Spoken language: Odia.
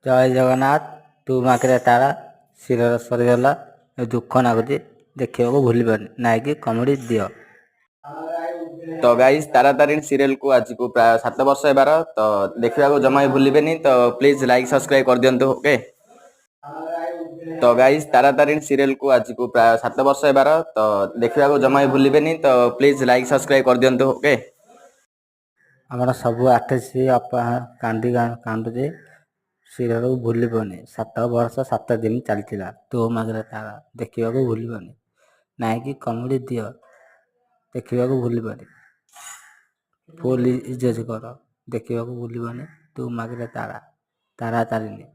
ଜୟ ଜଗନ୍ନାଥ। ତୁ ମାଗିରେ ତାରା ସିରିଏଲ୍ ସରିଗଲା, ଦୁଃଖ ନାଗୁଛି। ଦେଖିବାକୁ ଭୁଲିବନି, ଲାଇକ୍ କମେଣ୍ଟ ଦିଅ। ତ ଗାଇସ୍, ତାରାତାରିଣୀ ସିରିଏଲକୁ ଆଜିକୁ ପ୍ରାୟ 7 ବର୍ଷ ହେବାର। ତ ଦେଖିବାକୁ ଜମା ବି ଭୁଲିବେନି। ତ ପ୍ଲିଜ୍ ଲାଇକ୍, ସବସ୍କ୍ରାଇବ୍ କରିଦିଅନ୍ତୁ। ଓକେ, ତ ଗାଇସ୍, ତାରାତାରିଣୀ ସିରିଏଲକୁ ଆଜିକୁ ପ୍ରାୟ 7 ବର୍ଷ ହେବାର। ତ ଦେଖିବାକୁ ଜମା ବି ଭୁଲିବେନି। ତ ପ୍ଲିଜ୍ ଲାଇକ୍, ସବସ୍କ୍ରାଇବ୍ କରିଦିଅନ୍ତୁ। ଓକେ। ଆମର ସବୁ ଆର୍ଟିଷ୍ଟ ଅପା କାନ୍ଦି କାନ୍ଦୁଛି। ସିରିଏଲକୁ ଭୁଲିବନି। 7 ବର୍ଷ 7 ଦିନ ଚାଲିଥିଲା ତୋ ମାଗରେ ତାରା। ଦେଖିବାକୁ ଭୁଲିବନି, ଲାଇକ୍ କମେଣ୍ଟ ଦିଅ। ଦେଖିବାକୁ ଭୁଲିବନି, ଫୁଲ୍ ଇଜ୍ଜତ କର। ଦେଖିବାକୁ ଭୁଲିବନି, ତୁ ମାଗରେ ତାରା, ତାରା ତାରିଣୀ।